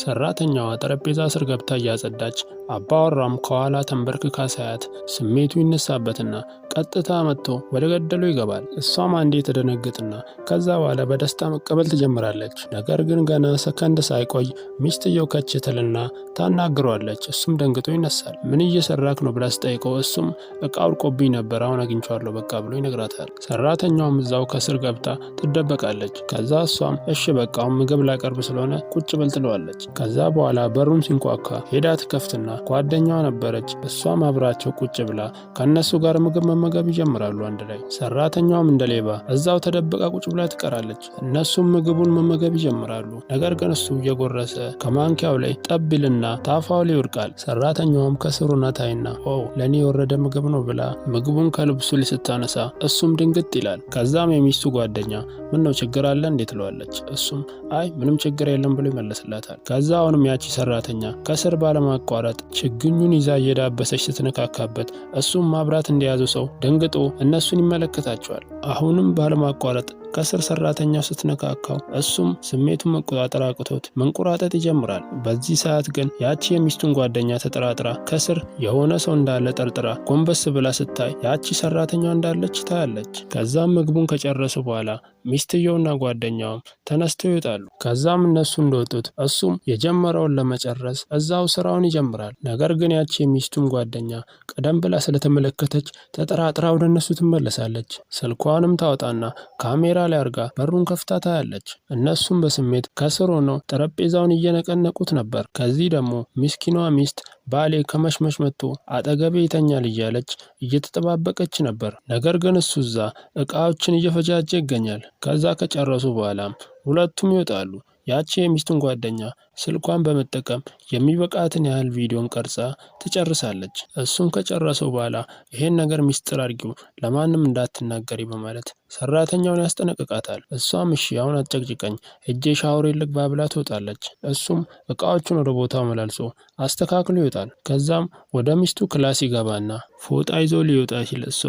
ሰራተኛዋ ጠረጴዛ ስር ገብታ እያጸዳች አባወራም ከኋላ ተንበርክካ ሳያት ስሜቱ ይነሳበትና ቀጥታ መጥቶ ወደ ገደሉ ይገባል። እሷም አንዴ ትደነግጥና ከዛ በኋላ በደስታ መቀበል ትጀምራለች። ነገር ግን ገና ሰከንድ ሳይቆይ ሚስትየው ከች ትልና ታናግረዋለች። እሱም ደንግጦ ይነሳል። ምን እየሰራክ ነው ብላ ስትጠይቀው እሱም እቃ ወድቆብኝ ነበር፣ አሁን አግኝቼዋለሁ በቃ ብሎ ይነግራታል። ሰራተኛውም እዛው ከስር ገብታ ትደበቃለች። ከዛ እሷም እሺ በቃ አሁን ምግብ ላቀርብ ስለሆነ ቁጭ በል ትለዋለች። ከዛ በኋላ በሩን ሲንኳኳ ሄዳ ትከፍትና ጓደኛዋ ነበረች። እሷም አብራቸው ቁጭ ብላ ከእነሱ ጋር ምግብ መመገብ ይጀምራሉ አንድ ላይ። ሰራተኛዋም እንደ ሌባ እዛው ተደብቃ ቁጭ ብላ ትቀራለች። እነሱም ምግቡን መመገብ ይጀምራሉ። ነገር ግን እሱ እየጎረሰ ከማንኪያው ላይ ጠብ ይልና ታፋው ላይ ይወድቃል። ሰራተኛዋም ከስሩ ታይና ኦ ለእኔ የወረደ ምግብ ነው ብላ ምግቡን ከልብሱ ላይ ስታነሳ እሱም ድንግጥ ይላል። ከዛም የሚስቱ ጓደኛ ምን ነው ችግር አለ እንዴ ትለዋለች። እሱም አይ ምንም ችግር የለም ብሎ ይመልስላታል። ከዛ አሁንም ያቺ ሰራተኛ ከስር ባለማቋረጥ ችግኙን ይዛ እየዳበሰች ስትነካካበት እሱም ማብራት እንደያዘው ሰው ደንግጦ እነሱን ይመለከታቸዋል። አሁንም ባለማቋረጥ ከስር ሰራተኛው ስትነካካው እሱም ስሜቱን መቆጣጠር አቅቶት መንቆራጠጥ ይጀምራል። በዚህ ሰዓት ግን ያቺ የሚስቱን ጓደኛ ተጠራጥራ ከስር የሆነ ሰው እንዳለ ጠርጥራ ጎንበስ ብላ ስታይ ያቺ ሰራተኛው እንዳለች ታያለች። ከዛም ምግቡን ከጨረሱ በኋላ ሚስትየውና ጓደኛውም ተነስተው ይወጣሉ። ከዛም እነሱ እንደወጡት እሱም የጀመረውን ለመጨረስ እዛው ስራውን ይጀምራል። ነገር ግን ያቺ የሚስቱን ጓደኛ ቀደም ብላ ስለተመለከተች ተጠራጥራ ወደ እነሱ ትመለሳለች። ስልኳንም ታወጣና ካሜራ ላይ አርጋ በሩን ከፍታ ታያለች። እነሱም በስሜት ከስር ሆነው ጠረጴዛውን እየነቀነቁት ነበር። ከዚህ ደግሞ ምስኪኗ ሚስት ባሌ ከመሽመሽ መጥቶ አጠገቤ ይተኛል እያለች እየተጠባበቀች ነበር። ነገር ግን እሱ እዛ እቃዎችን እየፈጃጀ ይገኛል። ከዛ ከጨረሱ በኋላም ሁለቱም ይወጣሉ። ያቺ የሚስቱን ጓደኛ ስልኳን በመጠቀም የሚበቃትን ያህል ቪዲዮን ቀርጻ ትጨርሳለች። እሱም ከጨረሰው በኋላ ይሄን ነገር ሚስጥር አድርጊው ለማንም እንዳትናገሪ በማለት ሰራተኛውን ያስጠነቅቃታል። እሷም እሺ አሁን አትጨቅጭቀኝ ሄጄ ሻወሬ ልግባ ብላ ትወጣለች። እሱም እቃዎቹን ወደ ቦታው መላልሶ አስተካክሎ ይወጣል። ከዛም ወደ ሚስቱ class ይገባና ፎጣ ይዞ ሊወጣ ሲል እሷ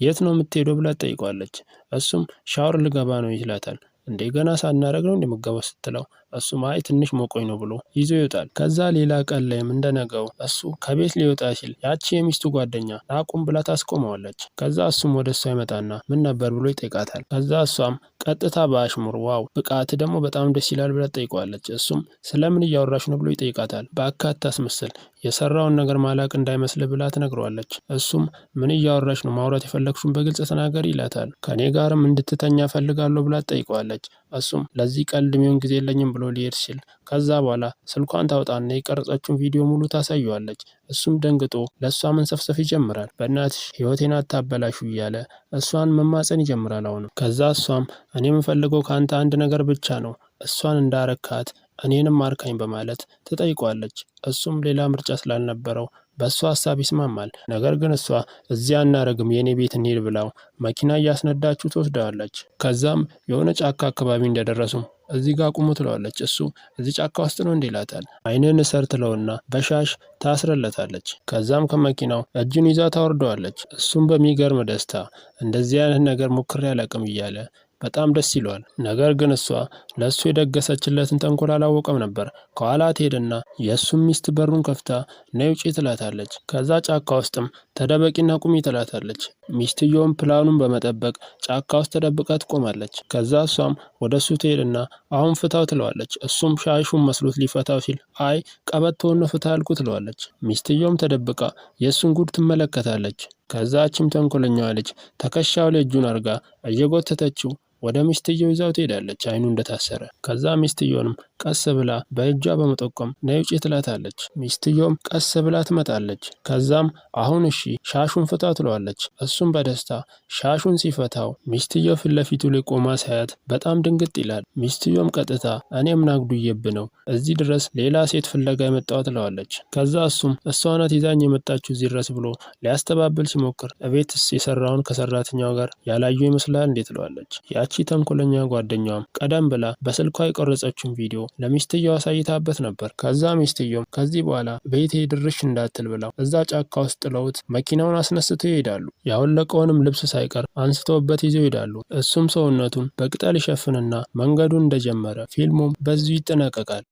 የት ነው የምትሄደው ብላ ትጠይቀዋለች። እሱም ሻወር ልገባ ነው ይላታል። እንዴ ገና ሳናረግ ነው እንደምገባው ስትለው እሱም አይ ትንሽ ሞቆኝ ነው ብሎ ይዞ ይወጣል። ከዛ ሌላ ቀን ላይም እንደነገው እሱ ከቤት ሊወጣ ሲል ያቺ የሚስቱ ጓደኛ አቁም ብላ ታስቆመዋለች። ከዛ እሱም ወደ እሷ ይመጣና ምን ነበር ብሎ ይጠይቃታል። ከዛ እሷም ቀጥታ በአሽሙር wow ብቃት ደግሞ በጣም ደስ ይላል ብላ ትጠይቀዋለች። እሱም ስለምን እያወራሽ ነው ብሎ ይጠይቃታል። በአካት አታስመስል የሰራውን ነገር ማላቅ እንዳይመስል ብላ ትነግረዋለች። እሱም ምን እያወራሽ ነው? ማውራት የፈለግሽውን በግልጽ ተናገሪ ይላታል። ከኔ ጋርም እንድትተኛ ፈልጋለሁ ብላ ትጠይቀዋለች። እሱም ለዚህ ቀልድ የሚሆን ጊዜ የለኝም ብሎ ሊሄድ ሲል ከዛ በኋላ ስልኳን ታወጣና የቀረጸችውን ቪዲዮ ሙሉ ታሳየዋለች። እሱም ደንግጦ ለእሷ መንሰፍሰፍ ይጀምራል። በእናትሽ ህይወቴን አታበላሹ እያለ እሷን መማፀን ይጀምራል። አሁንም ከዛ እሷም እኔ የምፈልገው ከአንተ አንድ ነገር ብቻ ነው፣ እሷን እንዳረካት እኔንም አርካኝ በማለት ትጠይቋለች። እሱም ሌላ ምርጫ ስላልነበረው በእሷ ሀሳብ ይስማማል። ነገር ግን እሷ እዚያ አናረግም የእኔ ቤት እንሂድ ብላው መኪና እያስነዳችው ትወስደዋለች። ከዛም የሆነ ጫካ አካባቢ እንደደረሱ እዚህ ጋር ቁሙ ትለዋለች። እሱ እዚህ ጫካ ውስጥ ነው እንዴ ይላታል። ዓይንህን እሰር ትለውና በሻሽ ታስረለታለች። ከዛም ከመኪናው እጁን ይዛ ታወርደዋለች። እሱም በሚገርም ደስታ እንደዚህ አይነት ነገር ሞክሬ አላቅም እያለ በጣም ደስ ይለዋል። ነገር ግን እሷ ለእሱ የደገሰችለትን ተንኮል አላወቀም ነበር። ከኋላ ትሄድና የእሱም ሚስት በሩን ከፍታ ነይ ውጪ ትላታለች። ከዛ ጫካ ውስጥም ተደበቂና ቁሚ ትላታለች። ሚስትየውም ፕላኑን በመጠበቅ ጫካ ውስጥ ተደብቃ ትቆማለች። ከዛ እሷም ወደ እሱ ትሄድና አሁን ፍታው ትለዋለች። እሱም ሻሹን መስሎት ሊፈታው ሲል አይ ቀበቶውን ነው ፍታ ያልኩ ትለዋለች። ሚስትየውም ተደብቃ የእሱን ጉድ ትመለከታለች። ከዛችም ተንኮለኛዋ ልጅ ትከሻው ላይ እጁን አርጋ እየጎተተችው ወደ ሚስትየው ይዛው ትሄዳለች፣ አይኑ እንደታሰረ። ከዛ ሚስትየውንም ቀስ ብላ በእጇ በመጠቆም ነይ ውጪ ትላታለች። ሚስትየውም ቀስ ብላ ትመጣለች። ከዛም አሁን እሺ ሻሹን ፍታ ትለዋለች። እሱም በደስታ ሻሹን ሲፈታው ሚስትየው ፊት ለፊቱ ላይ ቆማ ሳያት በጣም ድንግጥ ይላል። ሚስትየውም ቀጥታ እኔ ምን አጉድዬብ ነው እዚህ ድረስ ሌላ ሴት ፍለጋ የመጣው ትለዋለች። ከዛ እሱም እሷ ናት ይዛኝ የመጣችው እዚህ ድረስ ብሎ ሊያስተባብል ሲሞክር እቤትስ የሰራውን ከሰራተኛው ጋር ያላዩ ይመስላል እንዴ ትለዋለች። ያቺ ተንኮለኛ ጓደኛዋም ቀደም ብላ በስልኳ የቀረጸችውን ቪዲዮ ለሚስትየው አሳይታበት ነበር። ከዛ ሚስትየውም ከዚህ በኋላ ቤቴ ድርሽ እንዳትል ብለው እዛ ጫካ ውስጥ ጥለውት መኪናውን አስነስተው ይሄዳሉ። ያወለቀውንም ልብስ ሳይቀር አንስተውበት ይዘው ይሄዳሉ። እሱም ሰውነቱን በቅጠል ይሸፍንና መንገዱን እንደጀመረ ፊልሙም በዚሁ ይጠናቀቃል።